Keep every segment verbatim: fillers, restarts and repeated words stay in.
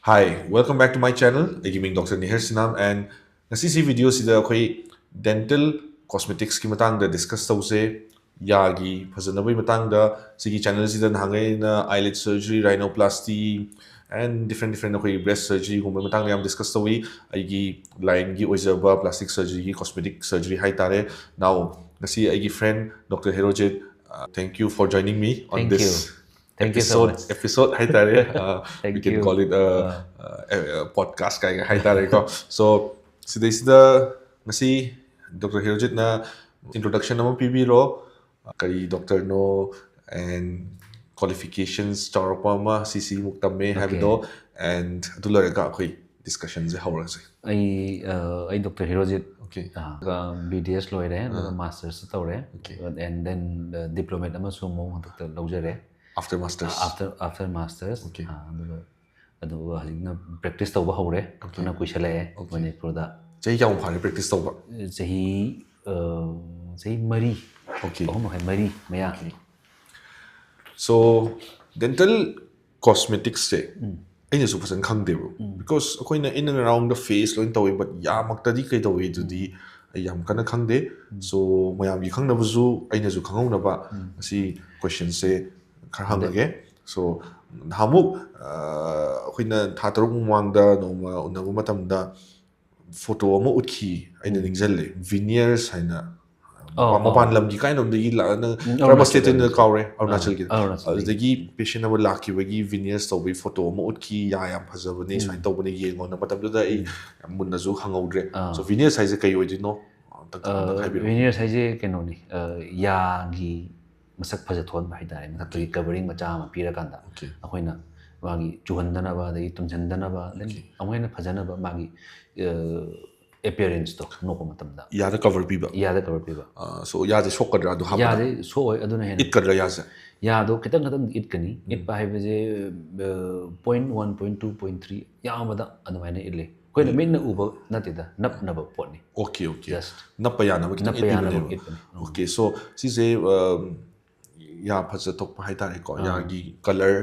Hi, welcome back to my channel. ꯑꯩꯒꯤ ꯃꯤꯡ Doctor ꯅꯤꯍꯔ ꯁꯤꯅꯥꯝ, and ꯉꯁꯤꯁꯤ video ꯁꯤꯗ ꯑꯩꯈꯣꯏ dental cosmetics ꯀꯤ ꯃꯇꯥꯡꯗ discuss ꯇꯧꯁꯦ꯫ ꯌꯥꯒꯤ ꯐꯖꯅꯕꯒꯤ ꯃꯇꯥꯡꯗ ꯁꯤꯒꯤ channel ꯁꯤꯗ ꯅꯍꯥꯟꯒꯩ ꯑꯩꯅ eyelid surgery, rhinoplasty, and different different ꯑꯩꯈꯣꯏꯒꯤ breast surgery ꯒꯨꯝꯕꯒꯤ ꯃꯇꯥꯡꯗ ꯌꯥꯝ discuss ꯇꯧꯏ꯫ ꯑꯩꯒꯤ line ꯒꯤ ꯑꯣꯏꯖꯕ plastic surgery ꯒꯤ cosmetic surgery ꯍꯥꯏꯇꯥꯔꯦ꯫ Now, ꯉꯁꯤ ꯑꯩꯒꯤ friend Doctor Herojit, uh, thank you for joining me on Thank this you. Thank you so episode, much. episode ꯍꯥꯏꯇꯥꯔꯦ꯫ Uh, we Thank can you. call it a, Uh. a, a podcast ꯀꯥꯏꯅ ꯍꯥꯏꯇꯥꯔꯦꯀꯣ꯫ So, ꯁꯤꯗꯩꯁꯤꯗ ꯉꯁꯤ Doctor Herojit ꯅ introduction ꯑꯃ ꯄꯤꯕꯤꯔꯣ꯫ ꯀꯔꯤ doctor no, and qualifications ꯆꯥꯎꯔꯛꯄ ꯑꯃ ꯁꯤꯁꯤꯃꯨꯛ ꯇꯝꯃꯦ Okay. ꯍꯥꯏꯕꯗꯣ, and ꯑꯗꯨ ꯂꯣꯏꯔꯒ ꯑꯩꯈꯣꯏ discussion ꯁꯦ ꯍꯧꯔꯁꯦ꯫ ꯑꯩ ꯑ, ꯑꯩ Doctor Herojit, Okay. ꯑ, B D S ꯂꯣꯏꯔꯦ, ꯑꯗꯨꯒ masters ꯇꯧꯔꯦ, Okay. and then uh, diplomate ꯑꯃꯁꯨ ꯑꯃꯨꯛ ꯍꯟꯗꯛꯇ ꯂꯧꯖꯔꯦ, After masters. after after masters. Okay. ꯑ, ꯑꯗꯨꯒ ꯑꯗꯨꯒ ꯍꯧꯖꯤꯛꯅ practice ꯇꯧꯕ ꯍꯧꯔꯦ꯫ ꯐꯅ ꯀꯨꯏꯁꯜꯂꯛꯑꯦ ꯃꯅꯤꯄꯨꯔꯗ꯫ ꯆꯍꯤ ꯀꯌꯥꯃꯨꯛ ꯐꯥꯔꯦ practice ꯇꯧꯕ? ꯆꯍꯤ ꯑ, ꯆꯍꯤ ꯃꯔꯤ, Okay. ꯑꯍꯨꯝ ꯃꯈꯥꯏ, ꯃꯔꯤ ꯃꯌꯥ꯫ So, dental cosmetics ꯁꯦ ꯑꯩꯅꯁꯨ ꯐꯖꯅ ꯈꯪꯗꯦꯕ, because ꯑꯩꯈꯣꯏꯅ in and around the face ꯂꯣꯏꯅ ꯇꯧꯋꯤ, but ꯌꯥꯃꯛꯇꯗꯤ ꯀꯩꯗꯧꯋꯤ ꯑꯗꯨꯗꯤ ꯑꯩ ꯌꯥꯝ ꯀꯟꯅ ꯈꯪꯗꯦ꯫ So, ꯃꯌꯥꯝꯒꯤ ꯈꯪꯅꯕꯁꯨ ꯑꯩꯅꯁꯨ ꯈꯪꯍꯧꯅꯕ ꯉꯁꯤ question ꯁꯦ ꯈꯔ ꯍꯪꯉꯒꯦ꯫ So, ꯅꯍꯥꯟꯃꯨꯛ ꯑ, ꯑꯩꯈꯣꯏꯅ ꯊꯥ ꯇꯔꯨꯛ ꯃꯃꯥꯡꯗ ꯅꯣꯡꯃ ꯎꯅꯕ ꯃꯇꯝꯗ photo ꯑꯃ ꯎꯠꯈꯤ, ꯑꯩꯅ ꯅꯤꯡꯁꯤꯡꯂꯦ, veneers ꯍꯥꯏꯅ꯫ ꯑꯧ, ꯃꯄꯥꯟ ꯑꯧ. ꯂꯝꯒꯤ ꯀꯥꯏꯅꯣꯝꯗꯒꯤ ꯂꯥꯛꯑꯅ, ꯎꯝ, ꯀꯔꯝꯕ ꯑꯔꯨꯅꯥꯆꯜ state ꯇꯩꯅꯣ ꯑꯔꯨꯅꯥꯆꯜ. ꯀꯥꯎꯔꯦ, ꯑꯔꯨꯅꯥꯆꯜꯒꯤ꯫ ꯑꯥ, ꯑꯔꯨꯅꯥꯆꯜꯒꯤ꯫ ꯑꯗꯨꯗꯒꯤ patient ꯑꯃ ꯂꯥꯛꯈꯤꯕꯒꯤ veneers ꯇꯧꯕꯒꯤ photo ꯑꯃ ꯎꯠꯈꯤ, ꯌꯥ ꯌꯥꯝ ꯐꯖꯕꯅꯦ, ꯁꯨꯃꯥꯏꯅ ꯇꯧꯕꯅꯦ, ꯌꯦꯡꯉꯣꯅ꯫ ꯃꯇꯝꯗꯨꯗ ꯑꯩ ꯌꯥꯝ ꯃꯨꯟꯅꯁꯨ ꯈꯪꯍꯧꯗ꯭ꯔꯦ꯫ ꯑꯥ. So, veneers ꯍꯥꯏꯁꯦ ꯀꯩ ꯑꯣꯏꯗꯣꯏꯅꯣ? ꯑꯝꯇꯪ, ꯑꯝꯇꯪ ꯍꯥꯏꯕꯤꯔꯛꯑꯣ꯫ Veneers ꯍꯥꯏꯁꯦ ꯀꯩꯅꯣꯅꯤ, ꯑ, ꯌꯥꯒꯤ ꯃꯁꯛ ꯐꯖꯊꯣꯛꯍꯟꯕ ꯍꯥꯏꯇꯥꯔꯦ, ꯃꯊꯛꯇꯒꯤ covering ꯃꯆꯥ ꯑꯃ ꯄꯤꯔꯀꯥꯟꯗ꯫ Okay. ꯑꯩꯈꯣꯏꯅ ꯃꯥꯒꯤ ꯆꯨꯍꯟꯗꯅꯕ, ꯑꯗꯒꯤ ꯇꯨꯝꯁꯤꯟꯗꯅꯕ, then ꯑꯃꯨꯛ ꯍꯦꯟꯅ ꯐꯖꯅꯕ ꯃꯥꯒꯤ ꯑ, appearance ꯇꯣ ꯈꯪꯗꯣꯛꯄ ꯃꯇꯝꯗ꯫ ꯌꯥꯗ cover ꯄꯤꯕ? ꯌꯥꯗ cover ꯄꯤꯕ꯫ ꯑ, so, ꯌꯥꯁꯦ ꯁꯣꯛꯀꯗ꯭ꯔꯥ ꯑꯗꯨ ꯍꯥꯞꯄꯗ? ꯌꯥꯗꯤ ꯁꯣꯛꯑꯣꯏ, ꯑꯗꯨꯅ ꯍꯦꯟꯅ ꯏꯠꯀꯗ꯭ꯔꯥ ꯌꯥꯁꯦ? ꯌꯥꯗꯣ ꯈꯤꯇꯪ ꯈꯤꯇꯪ ꯏꯠꯀꯅꯤ꯫ ꯏꯠꯄ ꯍꯥꯏꯕꯁꯦ point one, point two, point three ꯌꯥꯝꯕꯗ ꯑꯗꯨꯃꯥꯏꯅ ꯏꯠꯂꯤ꯫ ꯑꯩꯈꯣꯏꯅ ꯃꯤꯠꯅ ꯎꯕ ꯅꯠꯇꯦꯗ, ꯅꯞꯅꯕ ꯄꯣꯠꯅꯤ꯫ Okay, okay. Just. ꯅꯞꯄ ꯌꯥꯅꯕ ꯈꯤꯇꯪ ꯅꯞꯄ ꯌꯥꯅꯕ ꯏꯠꯄꯤꯕꯅꯦꯕ꯫ ꯏꯠꯄꯅꯦ꯫ ꯎꯝ. Okay, so ꯁꯤꯁꯦ, um, ꯌꯥ ꯐꯖꯊꯣꯛꯄ ꯍꯥꯏꯇꯥꯔꯦꯀꯣ, ꯌꯥꯒꯤ colour,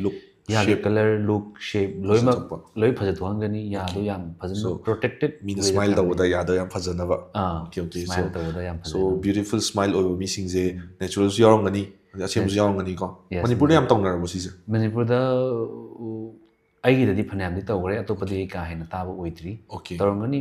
look, ꯌꯥꯒꯤ Shape. Colour, look, shape ꯂꯣꯏꯅꯃꯛ ꯐꯖꯊꯣꯛꯄ. ꯂꯣꯏ ꯐꯖꯊꯣꯛꯍꯟꯒꯅꯤ꯫ ꯌꯥꯗꯣ ꯌꯥꯝ ꯐꯖꯅ So, protected ꯃꯤꯅ way ꯗ smile ꯊꯝꯒꯅꯤ꯫ ꯇꯧꯕꯗ ꯌꯥꯗ ꯌꯥꯝ ꯐꯖꯅꯕ. ꯑꯥ, Okay, okay. Smile So, ꯇꯧꯕꯗ ꯌꯥꯝ so ꯐꯖꯅ. Beautiful smile ꯑꯣꯏꯕ ꯃꯤꯁꯤꯡꯁꯦ natural ꯁꯨ ꯌꯥꯎꯔꯝꯒꯅꯤ, ꯑꯗꯩ ꯑꯁꯦꯡꯕꯁꯨ ꯌꯥꯎꯔꯝꯒꯅꯤꯀꯣ. Yes, ꯃꯅꯤꯄꯨꯔꯗ ꯌꯥꯝ ꯇꯧꯅꯔꯕꯣ ꯁꯤꯁꯦ? ꯃꯅꯤꯄꯨꯔꯗ ꯎ, ꯑꯩꯒꯤꯗꯗꯤ ꯐꯅꯌꯥꯝꯗꯤ ꯇꯧꯈ꯭ꯔꯦ, ꯑꯇꯣꯞꯄꯗꯤ ꯑꯩ ꯀꯥ ꯍꯦꯟꯅ ꯇꯥꯕ ꯑꯣꯏꯗ꯭ꯔꯤ꯫ Okay. ꯇꯧꯔꯝꯒꯅꯤ,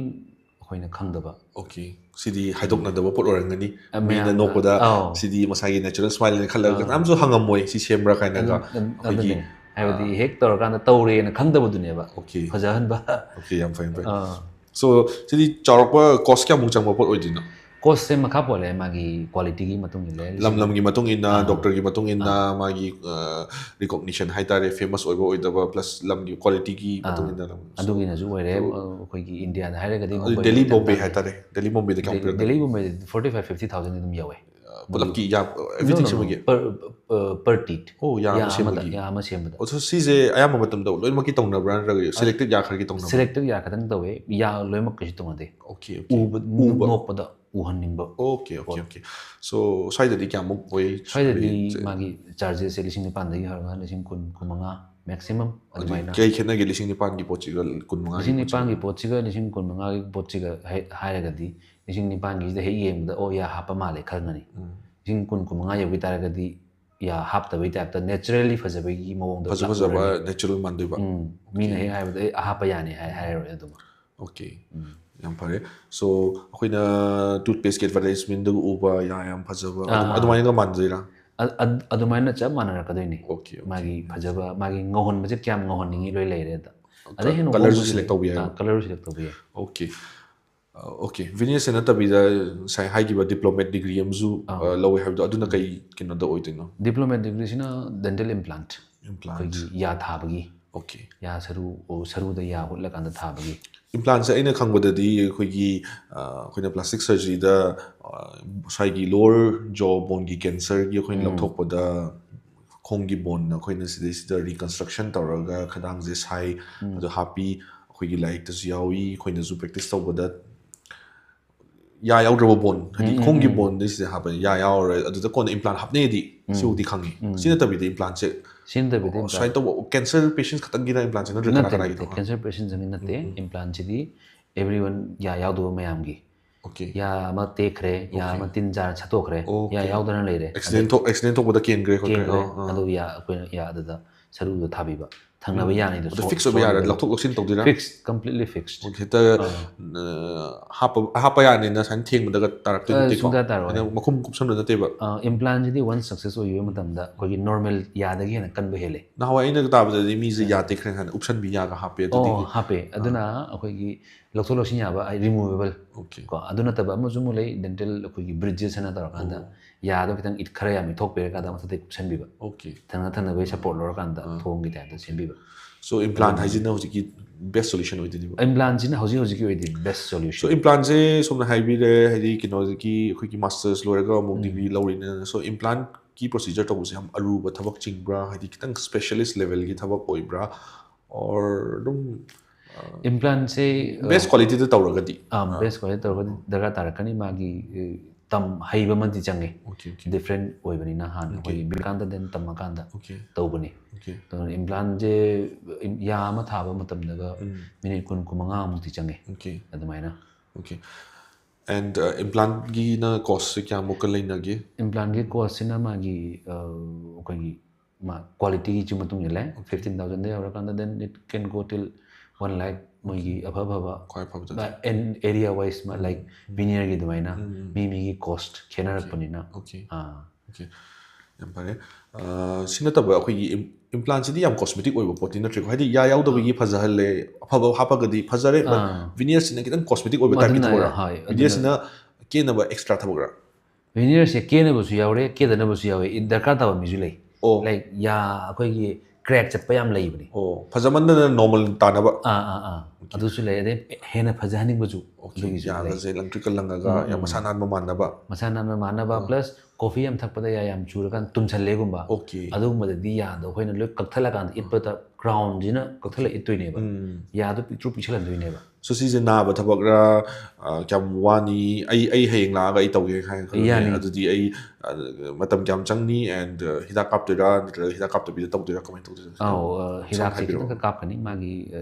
ꯑꯩꯈꯣꯏꯅ ꯈꯪꯗꯕ꯫ Okay. ꯁꯤꯗꯤ ꯍꯥꯏꯗꯣꯛꯅꯗꯕ ꯄꯣꯠ ꯑꯣꯏꯔꯝꯒꯅꯤ꯫ ꯑ, ꯃꯤꯅ ꯃꯌꯥꯝꯅ, ꯅꯣꯛꯄꯗ ꯑꯧ. ꯁꯤꯗꯤ ꯃꯁꯥꯒꯤ natural smile ꯅꯤ ꯈꯜꯂꯒ ꯀꯅꯥꯝꯁꯨ ꯍꯪꯉꯝꯃꯣꯏ ꯁꯤ ꯁꯦꯝꯕ꯭ꯔꯥ ꯀꯥꯏꯅꯒ꯫ ꯑꯗꯨ- ꯑꯗꯨ- ꯑꯩꯈꯣꯏꯒꯤ ꯑꯗꯨꯅꯦ꯫ ꯍꯥꯏꯕꯗꯤ ꯍꯦꯛ ꯇꯧꯔꯀꯥꯟꯗ ꯇꯧꯔꯦꯅ ꯈꯪꯗꯕꯗꯨꯅꯦꯕ꯫ Okay. ꯐꯖꯍꯟꯕ꯫ Okay, ꯌꯥꯝ ꯐꯩ, ꯌꯥꯝ ꯐꯩ꯫ ꯑꯥ. So, ꯁꯤꯗꯤ ꯆꯥꯎꯔꯛꯄ cost ꯀꯌꯥꯃꯨꯛ ꯆꯪꯕ ꯄꯣꯠ ꯑꯣꯏꯗꯣꯏꯅꯣ? Cost ꯁꯦ ꯃꯈꯥ ꯄꯣꯜꯂꯦ, ꯃꯥꯒꯤ quality ꯒꯤ ꯃꯇꯨꯡ ꯏꯜꯂꯦ꯫ ꯂꯝ ꯂꯝꯒꯤ ꯃꯇꯨꯡ ꯏꯟꯅ, ꯑꯥ. doctor ꯒꯤ ꯃꯇꯨꯡ ꯏꯟꯅ, ꯃꯥꯒꯤ ꯑ, recognition ꯍꯥꯏꯇꯥꯔꯦ, famous ꯑꯣꯏꯕ ꯑꯣꯏꯗꯕ, plus ꯂꯝꯒꯤ quality ꯒꯤ ꯃꯇꯨꯡ ꯏꯟꯅ ꯂꯝ. ꯑꯗꯨꯒꯤꯅꯁꯨ ꯑꯣꯏꯔꯦ꯫ ꯑ, ꯑꯩꯈꯣꯏꯒꯤ ꯏꯟꯗꯤꯌꯥꯗ ꯍꯥꯏꯔꯒꯗꯤ ꯑꯗꯨ ꯃꯨꯝꯕꯥꯏ ꯗꯦꯜꯂꯤ, ꯃꯇꯝ ꯕꯣꯝꯕꯦ ꯇꯥꯔꯦ꯫ ꯍꯥꯏꯇꯥꯔꯦ, ꯗꯦꯜꯂꯤ, ꯕꯣꯝꯕꯦꯗ ꯀꯌꯥꯃꯨꯛ ꯄꯤꯔꯛꯀꯅꯤ? ꯗꯦꯜꯂꯤꯒꯨꯝꯕꯗꯤ forty five, fifty thousand ꯑꯗꯨꯝ ꯌꯧꯋꯦ꯫ ꯄꯨꯂꯞꯀꯤ ꯌꯥ, No, everything no, no. ꯁꯦꯝꯕꯒꯤ? Per, per, per teat꯫ ꯑꯣ, ꯌꯥ ꯌꯥ ꯑꯃ ꯁꯦꯝꯕꯒꯤ? ꯑꯃꯗ, ꯌꯥ ꯑꯃ ꯁꯦꯝꯕꯗ꯫ ꯑꯣ, so ꯁꯤꯁꯦ ꯑꯌꯥꯝꯕ ꯃꯇꯝꯗ ꯂꯣꯏꯅꯃꯛꯀꯤ ꯇꯧꯅꯕ꯭ꯔꯥ, ꯅꯠꯇ꯭ꯔꯒ selected ꯌꯥ ꯈꯔꯒꯤ ꯇꯧꯅꯕ꯭ꯔꯥ? Selected ꯌꯥ ꯈꯛꯇꯪ ꯇꯧꯋꯦ, ꯌꯥ ꯂꯣꯏꯅꯃꯛ ꯀꯩꯁꯨ ꯇꯧꯅꯗꯦ꯫ Okay, okay. ꯎꯕ, ꯅꯣꯛꯄꯗ ꯎꯍꯟꯅꯤꯡꯕ꯫ Okay, okay, okay. So, ꯁ꯭ꯋꯥꯏꯗꯗꯤ ꯀꯌꯥꯃꯨꯛ ꯑꯣꯏ? ꯁ꯭ꯋꯥꯏꯗꯗꯤ ꯃꯥꯒꯤ charges ꯁꯦ ꯂꯤꯁꯤꯡ ꯅꯤꯄꯥꯟꯗꯒꯤ ꯍꯧꯔꯒ ꯂꯤꯁꯤꯡ ꯀꯨꯟ, ꯀꯨꯟꯃꯉꯥ maximum ꯑꯗꯨ ꯑꯗꯨꯃꯥꯏꯅ꯫ ꯀꯩ ꯈꯦꯠꯅꯒꯦ ꯂꯤꯁꯤꯡ ꯅꯤꯄꯥꯟꯒꯤ ꯄꯣꯠꯁꯤꯒ ꯀꯨꯟ ꯃꯉꯥꯒꯤ ꯂꯤꯁꯤꯡ ꯄꯣꯠꯁꯤꯒ? ꯅꯤꯄꯥꯟꯒꯤ ꯄꯣꯠꯁꯤꯒ ꯂꯤꯁꯤꯡ ꯀꯨꯟ ꯃꯉꯥꯒꯤ ꯄꯣꯠꯁꯤꯒ ꯍꯦꯛ ꯍꯥꯏꯔꯒꯗꯤ, ꯂꯤꯁꯤꯡ ꯅꯤꯄꯥꯟꯒꯤꯁꯤꯗ ꯍꯦꯛ ꯌꯦꯡꯕꯗ, "ꯑꯣ, ꯌꯥ ꯍꯥꯞꯄ ꯃꯥꯜꯂꯦ" ꯈꯪꯉꯅꯤ꯫ ꯎꯝ. ꯂꯤꯁꯤꯡ ꯀꯨꯟ, ꯀꯨꯟ ꯃꯉꯥ ꯌꯧꯈꯤ ꯇꯥꯔꯒꯗꯤ, ꯌꯥ ꯍꯥꯞꯇꯕꯩ type ꯇ naturally ꯐꯖꯕꯒꯤ ꯃꯑꯣꯡꯗ ꯐꯖ ꯂꯥꯛ-, ꯐꯖꯕ ꯂꯥꯛꯑꯅꯤ꯫ natural ꯃꯥꯟꯗꯣꯏꯕ? ꯎꯝ, ꯃꯤꯅ ꯍꯦꯛ ꯍꯥꯏꯕꯗ, "ꯑꯦ, ꯑꯍꯥꯞꯄ ꯌꯥꯅꯤ" ꯍꯥꯏ-, ꯍꯥꯏꯔꯔꯣꯏ ꯑꯗꯨꯃ꯫ Okay. ꯎꯝ. ꯌꯥꯝ ꯐꯔꯦ꯫ So, ꯑꯩꯈꯣꯏꯅ toothpaste ꯀꯤ advertisement ꯗꯒ ꯎꯕ ꯌꯥ ꯌꯥꯝ ꯐꯖꯕ, ꯑꯗꯨꯝ ꯑꯥ, ꯑꯥ꯫ ꯑꯗꯨꯃꯥꯏꯅꯒ ꯃꯥꯟꯗꯣꯏꯔꯥ? ꯑ-, ꯑ-, ꯑꯗꯨꯃꯥꯏꯅ ꯆꯞ ꯃꯥꯟꯅꯔꯛꯀꯗꯣꯏꯅꯤ꯫ Okay, okay. ꯃꯥꯒꯤ ꯐꯖꯕ, ꯃꯥꯒꯤ ꯉꯧꯍꯟꯕꯁꯦ ꯀꯌꯥꯝ ꯉꯧꯍꯟꯅꯤꯡꯉꯤ ꯂꯣꯏ ꯂꯩꯔꯦ ꯑꯗ꯫ ꯑꯗꯩ ꯍꯦꯟꯅ ꯀꯂꯔꯁꯨ ꯍꯣꯡꯕꯁꯨ select ꯂꯩ꯫ ꯇꯧꯕ ꯌꯥꯏ? ꯑꯥ, colour ꯁꯨ select ꯇꯧꯕ ꯌꯥꯏ꯫ Okay. ꯑ, okay. Veneers ꯁꯦ ꯅꯠꯇꯕꯤꯗ ꯉꯁꯥꯏ ꯍꯥꯏꯈꯤꯕ diplomate degree ꯑꯃꯁꯨ, ꯑꯥ꯫ ꯑ, ꯂꯧꯋꯦ ꯍꯥꯏꯕꯗꯣ, ꯑꯗꯨꯅ ꯀꯩ ꯀꯩꯅꯣꯗ ꯑꯣꯏꯗꯣꯏꯅꯣ? Diplomate degree ꯁꯤꯅ dental implant꯫ Implant꯫ ꯑꯩꯈꯣꯏꯒꯤ ꯌꯥ ꯊꯥꯕꯒꯤ꯫ Okay. ꯌꯥ ꯁꯔꯨ, ꯑꯣ, ꯁꯔꯨꯗ ꯌꯥ ꯍꯨꯠꯂꯀꯥꯟꯗ ꯊꯥꯕꯒꯤ꯫ Implant ꯁꯦ ꯑꯩꯅ ꯈꯪꯕꯗꯗꯤ ꯑꯩꯈꯣꯏꯒꯤ, ꯑ, ꯑꯩꯈꯣꯏꯅ plastic surgery ꯗ, ꯑ, ꯉꯁꯥꯏꯒꯤ lower jaw bone ꯒꯤ cancer ꯒꯤ ꯑꯩꯈꯣꯏꯅ ꯎꯝ꯫ ꯂꯧꯊꯣꯛꯄꯗ ꯈꯣꯡꯒꯤ bone ꯅ ꯑꯩꯈꯣꯏꯅ ꯁꯤꯗꯩꯁꯤꯗ reconstruction ꯇꯧꯔꯒ ꯈꯗꯥꯡꯁꯦ ꯁꯥꯏ, ꯎꯝ꯫ ꯑꯗꯨ ꯍꯥꯞꯄꯤ, ꯑꯩꯈꯣꯏꯒꯤ ꯂꯥꯏꯔꯤꯛꯇꯁꯨ ꯌꯥꯎꯏ, ꯑꯩꯈꯣꯏꯅꯁꯨ practice ꯇꯧꯕꯗ ꯌꯥ ꯌꯥꯎꯗ꯭ꯔꯕ bone, ꯍꯥꯏꯗꯤ ꯎꯝ, ꯎꯝ, ꯈꯣꯡꯒꯤ ꯎꯝ꯫ Bone ꯗꯩ ꯁꯤꯗ ꯍꯥꯞꯄ ꯌꯥ ꯌꯥꯎꯔꯔꯣꯏ, ꯑꯗꯨꯗ ꯀꯣꯟꯅ implant ꯍꯥꯞꯅꯩꯗꯤ꯫ ꯁꯤꯕꯨꯗꯤ ꯈꯪꯉꯤ꯫ ꯁꯤ ꯅꯠꯇꯕꯤꯗ implant ꯁꯦ, ꯁꯤ ꯅꯠꯇꯕꯤꯗ ꯑꯣ, ꯁꯨꯃꯥꯏꯅ ꯇꯧꯕ cancer patient ꯈꯛꯇꯪꯒꯤꯅ implant ꯁꯦ ꯅꯠꯇ꯭ꯔꯒ ꯀꯅꯥ ꯅꯠꯇꯦ ꯀꯅꯥꯒꯤꯅꯣ? ꯅꯠꯇꯦ cancer patient ꯁꯤꯡꯒꯤ ꯅꯠꯇꯦ꯫ Implant ꯁꯤꯗꯤ everyone, ꯌꯥ ꯌꯥꯎꯗꯕ ꯃꯌꯥꯝꯒꯤ꯫ Okay. ꯌꯥ ꯑꯃ ꯇꯦꯛꯈ꯭ꯔꯦ, ꯌꯥ ꯑꯃ ꯇꯤꯟ ꯆꯥꯔ ꯁꯠꯇꯣꯛꯈ꯭ꯔꯦ, ꯌꯥ Okay. ꯌꯥꯎꯗꯅ ꯂꯩꯔꯦ꯫ Accident ꯊꯣꯛ accident ꯊꯣꯛꯄꯗ ꯀꯦꯟꯈ꯭ꯔꯦ ꯈꯣꯠꯈ꯭ꯔꯦ꯫ ꯀꯦꯟꯈ꯭ꯔꯦ꯫ ꯑꯥ, ꯑꯥ. ꯑꯗꯨ ꯌꯥ ꯑꯩꯈꯣꯏꯅ ꯌꯥ ꯑꯗꯨꯗ ꯁꯔꯨꯗꯣ ꯊꯥꯕꯤꯕ, ꯊꯪꯅꯕ ꯌꯥꯅꯤꯗꯣ꯫ ꯑꯗꯨ fix ꯑꯣꯏꯕ ꯌꯥꯔ ꯂꯧꯊꯣꯛ ꯂꯧꯁꯤꯟ ꯇꯧꯗꯣꯏꯔꯥ? Fix, completely fixed꯫ Okay, ꯍꯦꯛꯇ ꯑ, ꯍꯥꯞꯄ ꯍꯥꯞꯄ ꯌꯥꯅꯤꯅ ꯁꯨꯃꯥꯏꯅ ꯊꯦꯡꯕꯗꯒ ꯇꯥꯔꯛꯇꯣꯏ ꯑ, ꯅꯠꯇꯦꯀꯣ? ꯁꯨꯡꯇꯥ ꯇꯥꯔꯣꯏ꯫ ꯑꯗ ꯃꯈꯨꯝ ꯀꯨꯞꯁꯟꯕ ꯅꯠꯇꯦꯕ? Implant ꯁꯤꯗꯤ once success ꯑꯣꯏꯈꯤꯕ ꯃꯇꯝꯗ ꯑꯩꯈꯣꯏꯒꯤ normal ꯌꯥꯗꯒꯤ ꯍꯦꯟꯅ ꯀꯟꯕ ꯍꯦꯜꯂꯦ꯫ ꯅꯍꯥꯟꯋꯥꯏ ꯑꯩꯅ ꯇꯥꯕꯗꯗꯤ ꯃꯤꯁꯦ ꯌꯥ ꯇꯦꯛꯈ꯭ꯔꯦ ꯍꯥꯏꯅ ꯎꯞꯁꯟꯕꯤ ꯌꯥꯒ ꯍꯥꯞꯄꯦ꯫ ꯑꯗꯨꯗꯤ ꯑꯣ, ꯍꯥꯞꯄꯦ꯫ ꯑꯗꯨꯅ ꯑꯩꯈꯣꯏꯒꯤ ꯂꯧꯊꯣꯛ ꯂꯧꯁꯤꯟ ꯌꯥꯕ, removable Okay. ꯀꯣ, ꯑꯗꯨ ꯅꯠꯇꯕ ꯑꯃꯁꯨ ꯑꯃꯨꯛ ꯂꯩ, dental ꯑꯩꯈꯣꯏꯒꯤ bridges ꯍꯥꯏꯅ ꯇꯧꯔꯀꯥꯟꯗ ꯌꯥꯗꯣ ꯈꯤꯇꯪ ꯏꯠ ꯈꯔ ꯌꯥꯝ ꯏꯠꯊꯣꯛꯄꯤꯔꯀꯥꯟꯗ ꯃꯊꯛꯇ ꯀꯨꯞꯁꯟꯕꯤꯕ, Okay. ꯊꯪꯅ ꯊꯪꯅꯕꯒꯤ support ꯂꯧꯔꯀꯥꯟꯗ ꯊꯣꯡꯒꯤ type ꯇ ꯁꯦꯝꯕꯤꯕ꯫ So implant ꯍꯥꯏꯁꯤꯅ ꯍꯧꯖꯤꯛꯀꯤ best solution ꯑꯣꯏꯗꯣꯏꯅꯦꯕ? Implant ꯁꯤꯅ ꯍꯧꯖꯤꯛ ꯍꯧꯖꯤꯛꯀꯤ ꯑꯣꯏꯗꯤ best solution꯫ So implant ꯁꯦ ꯁꯣꯝꯅ ꯍꯥꯏꯕꯤꯔꯦ, ꯍꯥꯏꯗꯤ ꯀꯩꯅꯣꯗꯒꯤ ꯑꯩꯈꯣꯏꯒꯤ masters ꯂꯣꯏꯔꯒ ꯑꯃꯨꯛ degree ꯂꯧꯔꯤꯅꯦꯅ꯫ So implant ꯀꯤ procedure ꯇꯧꯕꯁꯦ ꯌꯥꯝ ꯑꯔꯨꯕ ꯊꯕꯛ ꯆꯤꯡꯕ꯭ꯔꯥ, ꯍꯥꯏꯗꯤ ꯈꯤꯇꯪ specialist level ꯒꯤ ꯊꯕꯛ ꯑꯣꯏꯕ꯭ꯔꯥ, or ꯑꯗꯨꯝ Implant ꯁꯦ best quality ꯗ ꯇꯧꯔꯒꯗꯤ? ꯑꯥ, best quality ꯇꯧꯔꯒꯗꯤ ꯗꯔꯀꯥꯔ ꯇꯥꯔꯛꯀꯅꯤ꯫ ꯃꯥꯒꯤ ꯑ, ꯇꯝ ꯍꯩꯕ ꯑꯃꯗꯤ ꯆꯪꯉꯦ꯫ Okay, okay. Different ꯑꯣꯏꯕꯅꯤꯅ ꯍꯥꯟꯅ ꯑꯩꯈꯣꯏꯒꯤ ꯕꯤꯔꯀꯥꯟꯇ ꯗꯦꯟ ꯇꯝꯃꯀꯥꯟꯗ Okay. ꯇꯧꯕꯅꯤ꯫ Okay. ꯑꯗꯨꯅ implant ꯁꯦ ꯌꯥ ꯑꯃ ꯊꯥꯕ ꯃꯇꯝꯗꯒ minute ꯀꯨꯟ, ꯀꯨꯟꯃꯉꯥ ꯃꯨꯛꯇꯤ ꯆꯪꯉꯦ꯫ Okay. ꯑꯗꯨꯃꯥꯏꯅ꯫ Okay. And implant ꯒꯤꯅ cost ꯁꯦ ꯀꯌꯥꯃꯨꯛꯀ ꯂꯩꯅꯒꯦ? Implant ꯒꯤ cost ꯁꯤꯅ ꯃꯥꯒꯤ ꯑ, ꯑꯩꯈꯣꯏꯒꯤ ꯃꯥ quality ꯒꯤꯁꯨ ꯃꯇꯨꯡ ꯏꯜꯂꯦ꯫ Fifteen thousand ꯗ ꯌꯧꯔꯀꯥꯟꯗ then it can go till one lakh, ꯃꯣꯏꯒꯤ ꯑꯐ ꯑꯐꯕ ꯈ꯭ꯋꯥꯏ ꯐꯕꯗ? But in area wise ꯃ-, like veneer ꯒꯤ ꯑꯗꯨꯃꯥꯏꯅ ꯃꯤ ꯃꯤꯒꯤ cost ꯈꯦꯠꯅꯔꯛꯄꯅꯤꯅ꯫ Okay. ꯑꯥ꯫ Okay. ꯌꯥꯝ ꯐꯔꯦ꯫ ꯑ, ꯁꯤ ꯅꯠꯇꯕ ꯑꯩꯈꯣꯏꯒꯤ implant ꯁꯤꯗꯤ ꯌꯥꯝ cosmetic ꯑꯣꯏꯕ ꯄꯣꯠꯇꯤ ꯅꯠꯇ꯭ꯔꯦꯀꯣ? ꯍꯥꯏꯗꯤ ꯌꯥ ꯌꯥꯎꯗꯕꯒꯤ ꯐꯖꯍꯜꯂꯦ, ꯑꯐꯕ ꯍꯥꯞꯄꯒꯗꯤ ꯐꯖꯔꯦ, but veneer ꯁꯤꯅ ꯈꯤꯇꯪ cosmetic ꯑꯣꯏꯕ type ꯀꯤ ꯑꯗꯨꯅ, ꯊꯕꯛꯔꯥ? ꯍꯣꯏ, ꯑꯗꯨꯅ Veneer ꯁꯤꯅ ꯀꯦꯅꯕ extra ꯊꯕꯛꯔꯥ? Veneer ꯁꯦ ꯀꯦꯅꯕꯁꯨ ꯌꯥꯎꯔꯦ, ꯀꯦꯗꯅꯕꯁꯨ ꯌꯥꯎꯋꯦ꯫ ꯏ-, ꯗꯔꯀꯥꯔ ꯇꯥꯕ ꯃꯤꯁꯨ ꯂꯩ꯫ ꯑꯣ. Like ꯌꯥ ꯑꯩꯈꯣꯏꯒꯤ crack ꯆꯠꯄ ꯌꯥꯝ ꯂꯩꯕꯅꯤ꯫ ꯑꯣ, ꯐꯖꯃꯟꯗꯅ normal ꯇꯥꯅꯕ? ꯑꯥ, ꯑꯥ, ꯑꯥ꯫ ꯑꯗꯨꯁꯨ ꯂꯩ꯫ ꯑꯗꯩ ꯍꯦꯟꯅ ꯐꯖꯍꯟꯅꯤꯡꯕꯁꯨ Okay, ꯑꯗꯨꯒꯤꯁꯨ ꯂꯩ꯫ ꯌꯥꯒꯁꯦ ꯂꯪꯇ꯭ꯔꯤꯛꯀ ꯂꯪꯉꯒ ꯌꯥꯝ ꯃꯁꯥ ꯅꯥꯟꯕ ꯃꯥꯟꯅꯕ? ꯃꯁꯥ ꯅꯥꯟꯕ ꯃꯥꯟꯅꯕ, plus ꯀꯣꯐꯤ ꯌꯥꯝ ꯊꯛꯄꯗ ꯌꯥ ꯌꯥꯝ ꯆꯨꯔꯀꯥꯟꯗ ꯇꯨꯝꯁꯜꯂꯦꯒꯨꯝꯕ, ꯑꯣꯀꯦ꯫ ꯑꯗꯨꯒꯨꯝꯕꯗꯗꯤ ꯌꯥꯗꯣ ꯑꯩꯈꯣꯏꯅ ꯂꯣꯏ ꯀꯛꯊꯠꯂꯀꯥꯟꯗ, ꯏꯠꯄꯗ ꯀ꯭ꯔꯥꯎꯟꯁꯤꯅ ꯀꯛꯊꯠꯂ ꯏꯠꯇꯣꯏꯅꯦꯕ꯫ ꯎꯝ꯫ ꯌꯥꯗꯣ ꯄꯤꯛꯇ꯭ꯔꯨ ꯄꯤꯛꯁꯜꯍꯟꯗꯣꯏꯅꯦꯕ꯫ So ꯁꯤꯁꯦ ꯅꯥꯕ ꯊꯕꯛꯔ, ꯑ, ꯀꯌꯥꯝ ꯋꯥꯅꯤ? ꯑꯩ ꯑꯩ ꯍꯌꯦꯡ ꯂꯥꯛꯑꯒ ꯑꯩ ꯇꯧꯒꯦ ꯍꯥꯏꯅ ꯈꯜꯂꯦ꯫ ꯌꯥꯅꯤ꯫ ꯑꯗꯨꯗꯤ ꯑꯩ, ꯑ, ꯃꯇꯝ ꯀꯌꯥꯝ ꯆꯪꯅꯤ? And, ꯑ, ꯍꯤꯗꯥꯛ ꯀꯥꯞꯇꯣꯏꯔꯥ ꯅꯠꯇ꯭ꯔꯒ ꯍꯤꯗꯥꯛ ꯀꯥꯞꯇꯕꯤꯗ ꯇꯧꯗꯣꯏꯔꯥ? ꯀꯃꯥꯏꯅ ꯇꯧꯗꯣꯏꯅꯣ? ꯑꯧ, ꯑ, ꯍꯤꯗꯥꯛꯁꯦ ꯍꯥꯏꯕꯤꯔꯛꯑꯣ꯫ ꯈꯤꯇꯪꯈꯛ ꯀꯥꯞꯀꯅꯤ, ꯃꯥꯒꯤ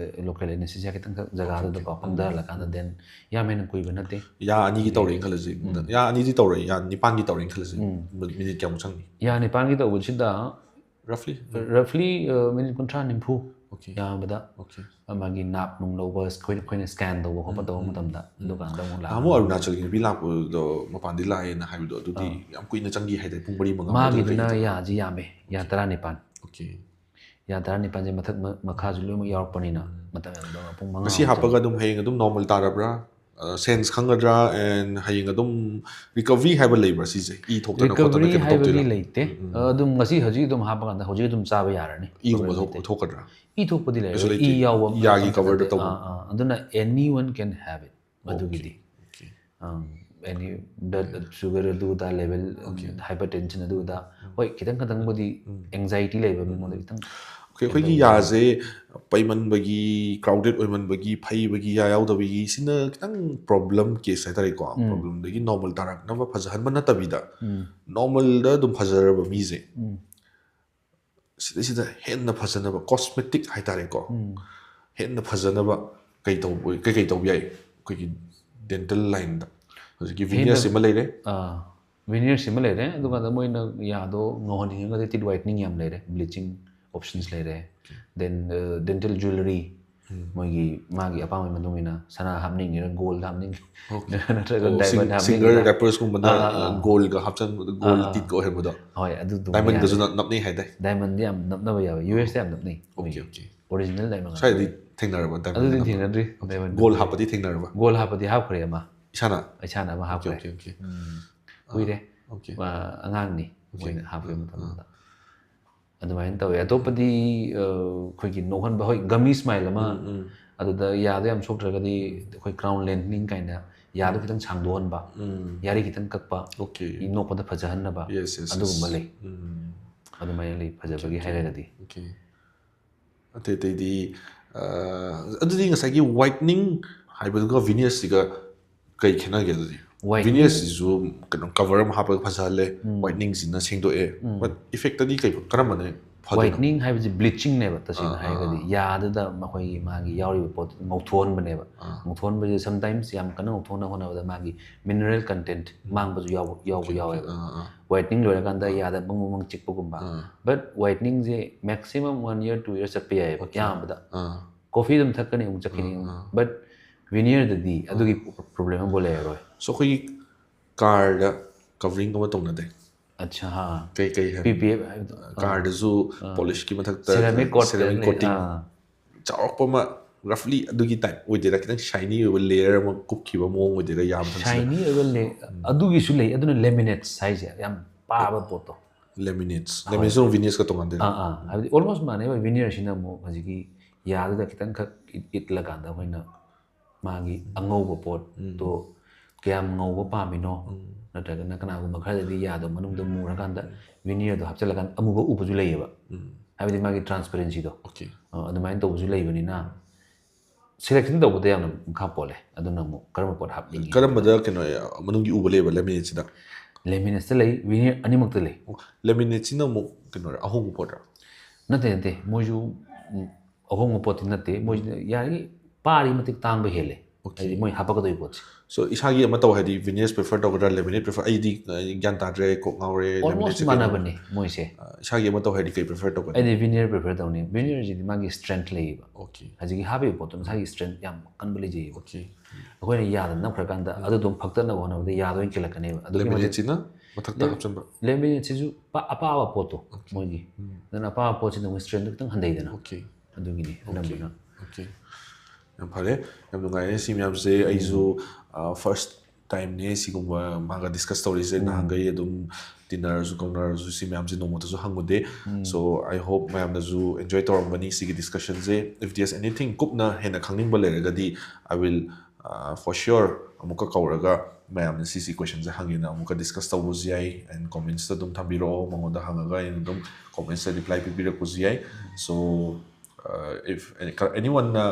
ꯂꯣꯀꯦꯜ ꯑꯦꯅꯦꯁꯊꯦꯁꯤꯌꯥ ꯈꯤꯇꯪꯈꯛ ꯖꯒꯥꯗꯨꯗꯀꯣ ꯐꯝꯊꯍꯜꯂꯀꯥꯟꯗ, ꯗꯦꯟ ꯌꯥꯝ ꯍꯦꯟꯅ ꯀꯨꯏꯕ ꯅꯠꯇꯦ꯫ ꯌꯥ ꯑꯅꯤꯒꯤ ꯇꯧꯔꯦꯅ ꯈꯜꯂꯁꯤ꯫ ꯌꯥ ꯑꯅꯤꯗꯤ ꯇꯧꯔꯦ, ꯌꯥ ꯅꯤꯄꯥꯟꯒꯤ ꯇꯧꯔꯦꯅ ꯈꯜꯂꯁꯤ꯫ ꯎꯝ꯫ ꯃꯤꯅꯤꯠ ꯀꯌꯥꯃꯨꯛ ꯆꯪꯅꯤ? ꯌꯥ ꯅꯤꯄꯥꯟꯒꯤ ꯇꯧꯕꯁꯤꯗ Roughly? ꯔꯐꯂꯤ ꯃꯤꯅꯤꯠ ꯀꯨꯟꯊ꯭ꯔꯥ ꯅꯤꯐꯨ Okay. ꯌꯥꯝꯕꯗ꯫ Okay. ꯃꯥꯒꯤ ꯅꯥꯞ ꯅꯨꯡ ꯂꯧꯕ, ꯑꯩꯈꯣꯏꯅ ꯑꯩꯈꯣꯏꯅ ꯁ꯭ꯀꯦꯟ ꯇꯧꯕ ꯈꯣꯠꯄ ꯇꯧꯕ ꯃꯇꯝꯗ, ꯗꯨꯀꯥꯟꯗ ꯑꯃꯨꯛ ꯂꯥꯛꯑꯒ ꯅꯍꯥꯟꯃꯨꯛ ꯑꯔꯨꯅꯥꯆꯜꯒꯤ ꯅꯨꯄꯤ ꯂꯥꯛꯄꯗꯣ ꯃꯄꯥꯟꯗꯤ ꯂꯥꯛꯑꯦꯅ ꯍꯥꯏꯕꯗꯣ, ꯑꯗꯨꯗꯤ ꯌꯥꯝ ꯀꯨꯏꯅ ꯆꯪꯈꯤ ꯍꯥꯏꯗꯤ ꯄꯨꯡ ꯃꯔꯤ ꯃꯉꯥ ꯃꯥꯒꯤꯗꯨꯅ ꯌꯥꯁꯤ ꯌꯥꯝꯃꯦ, ꯌꯥ ꯇꯔꯥꯅꯤꯄꯥꯟ꯫ Okay. ꯌꯥ ꯇꯔꯥꯅꯤꯄꯥꯟꯁꯦ ꯃꯊꯛ ꯃ- ꯃꯈꯥꯁꯨ ꯂꯣꯏꯅꯃꯛ ꯌꯥꯎꯔꯛꯄꯅꯤꯅ ꯃꯇꯝ ꯌꯥꯝ ꯆꯪꯉꯦ, ꯄꯨꯡ ꯃꯉꯥ ꯉꯁꯤ ꯍꯥꯞꯄꯒ ꯑꯗꯨꯝ ꯍꯌꯦꯡ ꯑꯗꯨꯝ ꯅꯣꯔꯃꯦꯜ ꯇꯥꯔꯕ꯭ꯔꯥ? ꯁꯦꯟꯁ ꯈꯪꯒꯗ꯭ꯔꯥ? And ꯍꯌꯦꯡ ꯑꯗꯨꯝ ꯔꯤꯀꯚꯔꯤ ꯍꯥꯏꯕ ꯂꯩꯕ꯭ꯔꯥ? ꯁꯤꯁꯦ ꯏ ꯊꯣꯛꯇꯅ ꯈꯣꯠꯇꯅ ꯔꯤꯀꯚꯔꯤ ꯀꯩꯅꯣ ꯍꯥꯏꯕꯗꯤ ꯇꯧꯗꯣꯏꯔꯥ? ꯂꯩꯇꯦ꯫ ꯑꯗꯨꯝ ꯉꯁꯤ ꯍꯧꯖꯤꯛ ꯑꯗꯨꯝ ꯍꯥꯞꯄ ꯀꯥꯟꯗ ꯍꯧꯖꯤꯛ ꯑꯗꯨꯝ ꯆꯥꯕ ꯌꯥꯔꯅꯤ꯫ ꯏꯒꯨꯝꯕ ꯄ꯭ꯔꯣꯕ꯭ꯂꯦꯝ ꯊꯣꯛ- ꯂꯩꯇꯦ꯫ ꯊꯣꯛꯀꯗ꯭ꯔꯥ? ꯏ ꯊꯣꯛꯄꯗꯤ ꯂꯩꯔꯦ, ꯀꯩꯁꯨ ꯂꯩꯇꯦ꯫ ꯏ ꯌꯥꯎꯕ ꯌꯥꯒꯤ ꯄꯣꯠ ꯀꯕꯔꯗ ꯅꯠꯇꯦ꯫ ꯇꯧꯕ ꯑꯥ, ꯑꯥ, ꯑꯗꯨꯅ anyone can have it꯫ ꯃꯗꯨꯒꯤꯗꯤ Okay. Any blood sugar ꯑꯗꯨꯗ ꯂꯦꯚꯦꯜ, ꯍꯥꯏꯄꯔ ꯇꯦꯟꯁꯟ ꯑꯗꯨꯗ, ꯍꯣꯏ, ꯈꯤꯇꯪ ꯈꯤꯇꯪꯕꯨꯗꯤ ꯑꯦꯡꯖꯥꯏꯇꯤ ꯂꯩꯕ ꯃꯤꯉꯣꯟꯗ ꯈꯤꯇꯪ Okay, ꯑꯩꯈꯣꯏꯒꯤ ꯌꯥꯁꯦ ꯄꯩꯃꯟꯕꯒꯤ, ꯀ꯭ꯔꯥꯎꯗꯦꯠ ꯑꯣꯏꯃꯟꯕꯒꯤ, ꯐꯩꯕꯒꯤ, ꯌꯥ ꯌꯥꯎꯗꯕꯒꯤ, ꯁꯤꯅ ꯈꯤꯇꯪ ꯄ꯭ꯔꯣꯕ꯭ꯂꯦꯝ ꯀꯦꯁ ꯍꯥꯏꯇꯥꯔꯦꯀꯣ꯫ ꯄ꯭ꯔꯣꯕ꯭ꯂꯦꯝꯗꯒꯤ ꯅꯣꯔꯃꯦꯜ ꯇꯥꯔꯛꯅꯕ ꯐꯖꯍꯟꯕ ꯅꯠꯇꯕꯤꯗ, ꯅꯣꯔꯃꯦꯜꯗ ꯑꯗꯨꯝ ꯐꯖꯔꯕ ꯃꯤꯁꯦ, ꯁꯤꯗꯩꯁꯤꯗ ꯍꯦꯟꯅ ꯐꯖꯅꯕ, ꯀꯣꯁꯃꯦꯇꯤꯛ ꯍꯥꯏꯇꯥꯔꯦꯀꯣ, ꯍꯦꯟꯅ ꯐꯖꯅꯕ ꯀꯩ ꯇꯧꯕ, ꯀꯩꯀꯩ ꯇꯧꯕ ꯌꯥꯏ? ꯑꯩꯈꯣꯏꯒꯤ ꯗꯦꯟꯇꯜ ꯂꯥꯏꯟꯗ ꯍꯧꯖꯤꯛꯀꯤ ꯚꯤꯅꯤꯌꯔꯁ ꯑꯃ ꯂꯩꯔꯦ꯫ ꯚꯤꯅꯤꯌꯔꯁ ꯑꯃ ꯂꯩꯔꯦ꯫ ꯑꯗꯨꯀꯥꯟꯗ ꯃꯣꯏꯅ ꯌꯥꯗꯣ ꯉꯧꯍꯟꯅꯤꯡꯉꯒꯗꯤ ꯇꯤꯠ ꯋꯥꯏꯠꯅꯤꯡ ꯌꯥꯝ ꯂꯩꯔꯦ, ꯕ꯭ꯂꯤꯆꯤꯡ ꯑꯣꯞꯁꯟꯁ ꯂꯩꯔꯦ꯫ ꯗꯦꯟ ꯗꯦꯟꯇꯜ ꯖꯨꯋꯦꯂꯔꯤ, ꯃꯣꯏꯒꯤ ꯃꯥꯒꯤ ꯑꯄꯥꯝꯕꯒꯤ ꯃꯇꯨꯡ ꯏꯟꯅ ꯁꯅꯥ ꯍꯥꯞꯅꯤꯡꯉꯤꯔ, ꯒꯣꯜꯗ ꯍꯥꯞꯅꯤꯡꯉꯤꯔ, ꯅꯠꯇ꯭ꯔꯒ ꯗꯥꯏꯃꯟ ꯁꯤꯡꯒꯔ ꯍꯥꯞꯅꯤꯡꯉꯤꯔ꯫ ꯔꯦꯄꯔꯁꯀꯨꯝꯕꯅ ꯒꯣꯜꯒ ꯍꯥꯞꯆꯟꯕꯗꯣ, ꯒꯣꯜ ꯇꯤꯠꯀ ꯑꯣꯏꯍꯟꯕꯗꯣ꯫ ꯍꯣꯏ, ꯑꯗꯨ ꯑꯗꯨꯝ ꯗꯥꯏꯃꯟꯒꯁꯨ ꯌꯥꯔꯦ꯫ ꯅꯞꯅꯩ ꯍꯥꯏꯗꯥꯏ? ꯗꯥꯏꯃꯟꯗꯤ ꯌꯥꯝ ꯅꯞꯅꯕ ꯌꯥꯎꯋꯦ, ꯌꯨ ꯑꯦꯁꯇ ꯌꯥꯝ ꯅꯞꯅꯩ꯫ Okay, okay. ꯑꯣꯔꯤꯖꯤꯅꯦꯜ ꯗꯥꯏꯃꯟ ꯁ꯭ꯋꯥꯏꯗꯗꯤ ꯊꯦꯡꯅꯔꯕ ꯗꯥꯏꯃꯟ ꯑꯗꯨꯗꯤ ꯅꯞꯄ? ꯊꯦꯡꯅꯗ꯭ꯔꯤ, ꯗꯥꯏꯃꯟ ꯒꯣꯜ ꯅꯞꯄ꯫ ꯍꯥꯞꯄꯗꯤ ꯊꯦꯡꯅꯔꯕ? ꯒꯣꯜ ꯍꯥꯞꯄꯗꯤ ꯍꯥꯞꯈ꯭ꯔꯦ ꯑꯃ, ꯏꯁꯥꯅ? ꯏꯁꯥꯅ ꯑꯃ ꯍꯥꯞꯈ꯭ꯔꯦ꯫ Okay, okay. ꯀꯨꯏꯔꯦ꯫ Okay. ꯑ, ꯑꯉꯥꯡꯅꯤ Okay. ꯃꯣꯏꯅ ꯍꯥꯞꯄ ꯃꯇꯝꯗ꯫ ꯑꯗꯨꯃꯥꯏꯅ ꯇꯧꯋꯦ꯫ ꯑꯇꯣꯞꯄꯗꯤ ꯑ, ꯑꯩꯈꯣꯏꯒꯤ ꯅꯣꯛꯍꯟꯕ, ꯍꯣꯏ, ꯒꯝꯃꯤ ꯁ꯭ꯃꯥꯏꯜ ꯑꯃ, ꯑꯗꯨꯗ ꯌꯥꯗ ꯌꯥꯝ ꯁꯣꯛꯇ꯭ꯔꯒꯗꯤ ꯑꯩꯈꯣꯏ ꯀ꯭ꯔꯥꯎꯟ ꯂꯦꯟꯊꯅꯤꯡ ꯀꯥꯏꯅ ꯌꯥꯗꯣ ꯈꯤꯇꯪ ꯁꯥꯡꯗꯣꯛꯍꯟꯕ, ꯎꯝ ꯌꯥꯔꯤ ꯈꯤꯇꯪ ꯀꯛꯄ, okay ꯏ ꯅꯣꯛꯄꯗ ꯐꯖꯍꯟꯅꯕ, yes yes ꯑꯗꯨꯒꯨꯝꯕ yes. ꯂꯩ꯫ ꯎꯝ ꯑꯗꯨꯃꯥꯏꯅ ꯂꯩ ꯐꯖꯕꯒꯤ ꯍꯥꯏꯔꯒꯗꯤ꯫ okay. ꯑꯇꯩ ꯑꯇꯩꯗꯤ ꯑ, ꯑꯗꯨꯗꯤ ꯉꯁꯥꯏꯒꯤ whitening ꯍꯥꯏꯕꯗꯨꯒ veneersꯁꯤꯒ ꯀꯩ ꯈꯦꯠꯅꯒꯦ? ꯑꯗꯨꯗꯤ Whitening- veneersꯁꯤꯁꯨ ꯀꯩꯅꯣ cover ꯑꯃ ꯍꯥꯞꯄꯒ ꯐꯖꯍꯜꯂꯦ, whiteningꯁꯤꯅ ꯁꯦꯡꯗꯣꯛꯑꯦ, but effectꯇꯗꯤ ꯀꯩ ꯀꯔꯝꯕꯅ ꯐꯗꯣꯏꯅꯣ? Whitening ꯍꯥꯏꯕꯁꯤ bleachingꯅꯦꯕ ꯇꯁꯦꯡꯅ ꯑꯥ, ꯍꯥꯏꯔꯒꯗꯤ, ꯌꯥꯗꯨꯗ ꯃꯈꯣꯏꯒꯤ ꯃꯥꯒꯤ ꯌꯥꯎꯔꯤꯕ ꯄꯣꯠꯇꯨ ꯉꯧꯊꯣꯛꯍꯟꯕꯅꯦꯕ꯫ ꯑꯥ. ꯉꯧꯊꯣꯛꯍꯟꯕꯁꯦ sometimes ꯌꯥꯝ ꯀꯟꯅ ꯉꯧꯊꯣꯛꯅ ꯍꯣꯠꯅꯕꯗ ꯃꯥꯒꯤ mineral content ꯃꯥꯡꯕꯁꯨ ꯌꯥꯎꯕ ꯌꯥꯎꯕ ꯌꯥꯎꯋꯦꯕ꯫ ꯑꯥ, ꯑꯥ, Whitening ꯂꯣꯏꯔꯀꯥꯟꯗ ꯌꯥꯗ ꯕꯪ ꯕꯪ ꯕꯪ ꯆꯤꯛꯄꯒꯨꯝꯕ꯫ ꯑꯥ. But whiteningꯁꯦ maximum one year two year ꯆꯠꯄ ꯌꯥꯏꯑꯕ Okay. ꯑꯌꯥꯝꯕꯗ꯫ ꯑꯥ. Coffee ꯑꯗꯨꯝ ꯊꯛꯀꯅꯤ ꯑꯃꯨꯛ ꯆꯠꯈꯤꯅꯤ꯫ ꯑꯥ, ꯑꯥ. But veneerꯗꯗꯤ ꯑꯗꯨꯒꯤ problem ꯑꯃꯐꯥꯎ ꯂꯩꯔꯔꯣꯏ꯫ So ꯑꯩꯈꯣꯏꯒꯤ carꯗ covering ꯑꯃ ꯇꯧꯅꯗꯦ? ꯑꯠꯆꯥ ꯍꯥ꯫ ꯀꯩ ꯀꯩ ꯍꯥꯏ? ꯄꯤ ꯄꯤ ꯑꯦꯐ Carꯗꯁꯨ polishꯀꯤ ꯃꯊꯛꯇ ceramic coat ceramic coating ꯆꯥꯎꯔꯥꯛꯄ ꯑꯃ roughly ꯑꯗꯨꯒꯤ type ꯑꯣꯏꯗꯣꯏꯔꯥ? ꯈꯤꯇꯪ shiny ꯑꯣꯏꯕ layer ꯑꯃ ꯀꯨꯞꯈꯤꯕ ꯃꯑꯣꯡ ꯑꯣꯏꯗꯣꯏꯔꯥ? ꯌꯥꯝ ꯊꯛꯁꯤꯅ Shiny ꯑꯣꯏꯕ ꯂꯦ ꯑꯗꯨꯒꯤꯁꯨ ꯂꯩ꯫ ꯑꯗꯨꯅ laminates ꯍꯥꯏꯁꯦ ꯌꯥꯝ ꯄꯥꯕ ꯄꯣꯠꯇꯣ꯫ Laminates. Laminates ꯑꯃꯨꯛ veneersꯀ ꯇꯣꯉꯥꯟꯗꯣꯏꯔꯥ? ꯑꯥ ꯑꯥ ꯍꯥꯏꯕꯗꯤ almost ꯃꯥꯟꯅꯩꯕ꯫ Veneerꯁꯤꯅ ꯑꯃꯨꯛ ꯍꯧꯖꯤꯛꯀꯤ ꯌꯥꯗꯨꯗ ꯈꯤꯇꯪꯈꯛ ꯏꯠ- ꯏꯠꯂꯀꯥꯟꯗ ꯑꯩꯈꯣꯏꯅ ꯃꯥꯒꯤ ꯑꯉꯧꯕ ꯄꯣꯠꯇꯣ ꯀꯌꯥꯝ ꯉꯧꯕ ꯄꯥꯝꯃꯤꯅꯣ, ꯅꯠꯇ꯭ꯔꯒꯅ ꯀꯅꯥꯒꯨꯝꯕ ꯈꯔꯗꯗꯤ ꯌꯥꯗꯣ ꯃꯅꯨꯡꯗ ꯃꯨꯔꯀꯥꯟꯗ veneerꯗꯣ ꯍꯥꯞꯆꯤꯜꯂꯀꯥꯟꯗ ꯑꯃꯨꯕ ꯎꯕꯁꯨ ꯂꯩꯌꯦꯕ꯫ ꯎꯝ. ꯍꯥꯏꯕꯗꯤ ꯃꯥꯒꯤ transparencyꯗꯣ Okay. ꯑ, ꯑꯗꯨꯃꯥꯏꯅ ꯇꯧꯕꯁꯨ ꯂꯩꯕꯅꯤꯅ selection ꯇꯧꯕꯗ ꯌꯥꯝꯅ ꯃꯈꯥ ꯄꯣꯜꯂꯦ꯫ ꯑꯗꯨꯅ ꯑꯃꯨꯛ ꯀꯔꯝꯕ ꯄꯣꯠ ꯍꯥꯞꯅꯤꯡꯉꯤ? ꯀꯔꯝꯕꯗ ꯀꯩꯅꯣ ꯃꯅꯨꯡꯒꯤ ꯎꯕ ꯂꯩꯕ laminateꯁꯤꯗ? Laminatesꯇ ꯂꯩ, veneer ꯑꯅꯤꯃꯛꯇ ꯂꯩ꯫ Laminateꯁꯤꯅ ꯑꯃꯨꯛ ꯀꯩꯅꯣꯔꯥ, ꯑꯍꯣꯡꯕ ꯄꯣꯠꯔꯥ? ꯅꯠꯇꯦ ꯅꯠꯇꯦ, ꯃꯣꯏꯁꯨ ꯎꯝ, ꯑꯍꯣꯡꯕ ꯄꯣꯠꯇꯤ ꯅꯠꯇꯦ꯫ ꯃꯣꯏꯁꯤꯅ ꯌꯥꯔꯤꯉꯩ ꯄꯥꯔꯤ ꯃꯇꯤꯛ ꯇꯥꯡꯕ ꯍꯦꯜꯂꯦ꯫ Okay. ꯍꯥꯏꯗꯤ ꯃꯣꯏ ꯍꯥꯞꯄꯛꯀꯗꯣꯏ ꯄꯣꯠꯁꯦ꯫ So ꯏꯁꯥꯒꯤ ꯑꯃ ꯇꯧ ꯍꯥꯏꯗꯤ veneers prefer ꯇꯧꯒꯗ꯭ꯔꯥ, laminate prefer? ꯑꯩꯗꯤ ꯑ, ꯒ꯭ꯌꯥꯟ ꯇꯥꯗ꯭ꯔꯦ, ꯀꯣꯛ ꯉꯥꯎꯔꯦ꯫ Almost Laminateꯁꯦ ꯀꯩ ꯃꯥꯟꯅꯕꯅꯦ ꯃꯣꯏꯁꯦ꯫ ꯑ, ꯏꯁꯥꯒꯤ ꯑꯃ ꯇꯧ ꯍꯥꯏꯗꯤ ꯀꯩ prefer ꯇꯧꯒꯅꯤ? ꯑꯩꯗꯤ veneer prefer ꯇꯧꯅꯤ꯫ Veneerꯁꯤꯗꯤ ꯃꯥꯒꯤ strength ꯂꯩꯌꯦꯕ꯫ Okay. ꯍꯧꯖꯤꯛꯀꯤ ꯍꯥꯞꯄꯤꯕ ꯄꯣꯠꯇꯣ ꯃꯁꯥꯒꯤ strength ꯌꯥꯝ ꯀꯟꯕ ꯂꯩꯖꯩꯌꯦꯕ꯫ Okay. ꯑꯩꯈꯣꯏꯅ ꯌꯥꯗ ꯅꯞꯈ꯭ꯔꯀꯥꯟꯗ ꯑꯗꯨ ꯑꯗꯨꯝ ꯐꯛꯇꯠꯅꯕ ꯍꯣꯠꯅꯕꯗ ꯌꯥꯗ ꯑꯣꯏꯅ ꯀꯤꯜꯂꯛꯀꯅꯦꯕ꯫ ꯑꯗꯨꯛꯀꯤ ꯃꯇꯤꯛ Laminateꯁꯤꯅ ꯃꯊꯛꯇ ꯍꯥꯞꯆꯤꯟꯕ? Laminateꯁꯤꯁꯨ ꯄꯥ- ꯑꯄꯥꯕ ꯄꯣꯠꯇꯣ ꯃꯣꯏꯒꯤ꯫ ꯑꯗꯨꯅ ꯑꯄꯥꯕ ꯄꯣꯠꯁꯤꯅ ꯑꯃꯨꯛ strengthꯗꯣ ꯈꯤꯇꯪ ꯍꯟꯊꯩꯗꯅ꯫ Okay. ꯑꯗꯨꯒꯤꯅꯤ ꯑꯅꯝꯕꯅ꯫ Okay. ꯌꯥꯝ ꯐꯔꯦ, ꯌꯥꯝ ꯅꯨꯡꯉꯥꯏꯔꯦ ꯁꯤ ꯃꯌꯥꯝꯁꯦ꯫ ꯑꯩꯁꯨ first timeꯅꯦ ꯁꯤꯒꯨꯝꯕ ꯃꯥꯒ discuss ꯇꯧꯔꯤꯁꯦ꯫ ꯅꯍꯥꯟꯈꯩ ꯑꯗꯨꯝ ꯇꯤꯟꯅꯔꯁꯨ ꯀꯧꯅꯔꯁꯨ ꯁꯤ ꯃꯌꯥꯝꯁꯦ ꯅꯣꯡꯃꯇꯁꯨ ꯍꯪꯉꯨꯗꯦ꯫ So I hope ꯃꯌꯥꯝꯅꯁꯨ enjoy ꯇꯧꯔꯝꯒꯅꯤ ꯁꯤꯒꯤ discussionꯁꯦ꯫ If there's anything ꯀꯨꯞꯅ ꯍꯦꯟꯅ ꯈꯪꯅꯤꯡꯕ ꯂꯩꯔꯒꯗꯤ I will for sure ꯑꯃꯨꯛꯀ ꯀꯧꯔꯒ ꯃꯌꯥꯝꯅ ꯁꯤꯁꯤ questionꯁꯦ ꯍꯪꯉꯦꯅ ꯑꯃꯨꯛꯀ discuss ꯇꯧꯕꯁꯨ ꯌꯥꯏ, and commentsꯇ ꯑꯗꯨꯝ ꯊꯝꯕꯤꯔꯛꯑꯣ, ꯃꯉꯣꯟꯗ ꯍꯪꯉꯒ ꯑꯩꯅ ꯑꯗꯨꯝ commentsꯇ reply ꯄꯤꯕꯤꯔꯛꯄꯁꯨ ꯌꯥꯏ꯫ So if anyoneꯅ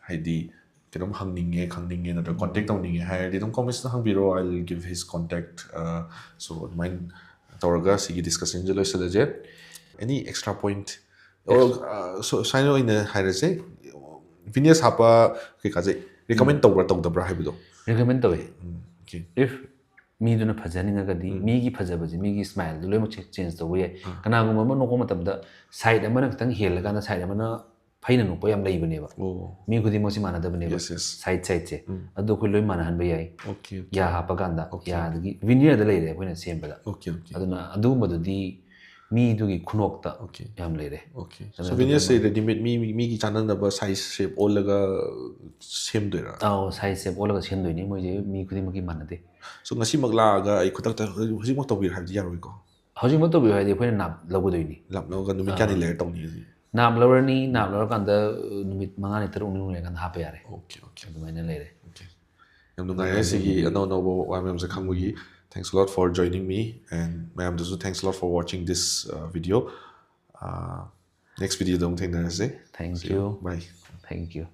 ꯍꯥꯏꯗꯤ ꯀꯩꯅꯣꯝ ꯍꯪꯅꯤꯡꯉꯦ, ꯈꯪꯅꯤꯡꯉꯦ ꯅꯠꯇ꯭ꯔꯒ contact ꯇꯧꯅꯤꯡꯉꯦ ꯍꯥꯏꯔꯗꯤ ꯑꯗꯨꯝ commentsꯇ ꯍꯪꯕꯤꯔꯛꯑꯣ, I will give his contact. So ꯑꯗꯨꯃꯥꯏꯅ ꯇꯧꯔꯒ ꯁꯤꯒꯤ discussionꯁꯦ ꯂꯣꯏꯁꯤꯜꯂꯁꯦ꯫ Any extra point? Or ꯁꯨꯃꯥꯏꯅ ꯑꯣꯏꯅ ꯍꯥꯏꯔꯁꯦ, Venus ꯍꯥꯞꯄ ꯀꯩꯀꯥꯁꯦ recommend ꯇꯧꯕ꯭ꯔꯥ ꯇꯧꯗꯕ꯭ꯔꯥ ꯍꯥꯏꯕꯗꯣ? Recommend ꯇꯧꯋꯦ꯫ Okay. If ꯃꯤꯗꯨꯅ ꯐꯖꯍꯟꯅꯤꯡꯉꯒꯗꯤ ꯃꯤꯒꯤ ꯐꯖꯕꯁꯦ, ꯃꯤꯒꯤ smileꯗꯨ ꯂꯣꯏꯅꯃꯛ change ꯇꯧꯕ ꯌꯥꯏ꯫ ꯀꯅꯥꯒꯨꯝꯕ ꯑꯃ ꯅꯣꯛꯄ ꯃꯇꯝꯗ side ꯑꯃꯅ ꯈꯤꯇꯪ ꯍꯦꯜꯂꯀꯥꯟꯗ side ꯑꯃꯅ ꯐꯩꯅ ꯅꯣꯛꯄ ꯌꯥꯝ ꯂꯩꯕꯅꯦꯕ꯫ ꯑꯣ. ꯃꯤ ꯈꯨꯗꯤꯡꯃꯛꯁꯤ ꯃꯥꯟꯅꯗꯕꯅꯦꯕ꯫ Yes, yes. Side sideꯁꯦ ꯑꯗꯨ ꯑꯩꯈꯣꯏ ꯂꯣꯏ ꯃꯥꯟꯅꯍꯟꯕ ꯌꯥꯏ꯫ Okay, okay. ꯌꯥ ꯍꯥꯞꯄ ꯀꯥꯟꯗ Okay. ꯌꯥꯗꯒꯤ veneerꯗ ꯂꯩꯔꯦ ꯑꯩꯈꯣꯏꯅ ꯁꯦꯝꯕꯗ꯫ Okay, okay. ꯑꯗꯨꯅ ꯑꯗꯨꯒꯨꯝꯕꯗꯨꯗꯤ ꯃꯤꯗꯨꯒꯤ ꯈꯨꯅꯣꯛꯇ Okay. ꯌꯥꯝ ꯂꯩꯔꯦ꯫ Okay. ꯑꯗꯨꯅ So Venusꯁꯦ readymade ꯃꯤ ꯃꯤ- ꯃꯤꯒꯤ ꯆꯥꯟꯅꯅꯕ size shape ꯑꯣꯜꯂꯒ ꯁꯦꯝꯗꯣꯏꯔꯥ? ꯑꯧ, side shape ꯑꯣꯜꯂꯒ ꯁꯦꯝꯗꯣꯏꯅꯤ꯫ ꯃꯣꯏꯁꯦ ꯃꯤ ꯈꯨꯗꯤꯡꯃꯛꯀꯤ ꯃꯥꯟꯅꯗꯦ꯫ So ꯉꯁꯤꯃꯛ ꯂꯥꯛꯑꯒ ꯑꯩ ꯈꯨꯗꯛꯇ ꯍꯧꯖꯤꯛꯃꯛ ꯇꯧꯕꯤꯔꯣ ꯍꯥꯏꯕꯗꯤ ꯌꯥꯔꯣꯏꯀꯣ? ꯍꯧꯖꯤꯛꯃꯛ ꯇꯧꯕꯤꯌꯨ ꯍꯥꯏꯗꯤ ꯑꯩꯈꯣꯏꯅ ꯅꯥꯞ ꯂꯧꯒꯗꯣꯏꯅꯤ꯫ ꯂꯥꯞꯅꯒ ꯅꯨꯃꯤꯠ ꯀꯌꯥꯅꯤ ꯂꯩꯔ ꯇꯧꯅꯤ ꯍꯧꯖꯤꯛ? ꯅꯥꯞ ꯂꯧꯔꯅꯤ, ꯅꯥꯞ ꯂꯧꯔꯀꯥꯟꯗ ꯅꯨꯃꯤꯠ ꯃꯉꯥꯅꯤ ꯇꯔꯨꯛꯅꯤ ꯂꯩꯔꯀꯥꯟꯗ ꯍꯥꯞꯄ ꯌꯥꯔꯦ꯫ Okay, okay. ꯑꯗꯨꯃꯥꯏꯅ ꯂꯩꯔꯦ꯫ Okay. ꯌꯥꯝ ꯅꯨꯡꯉꯥꯏꯔꯦ ꯁꯤꯒꯤ ꯑꯅꯧ ꯑꯅꯧꯕ ꯋꯥ ꯃꯌꯥꯝꯁꯦ ꯈꯪꯕꯒꯤ꯫ Thanks a lot for joining me, and ꯃꯌꯥꯝꯗꯁꯨ thanks a lot for watching this uh, video. Uh, next videoꯗ ꯑꯃꯨꯛ ꯊꯦꯡꯅꯔꯁꯦ꯫ Thank See you. you. Bye. Thank you.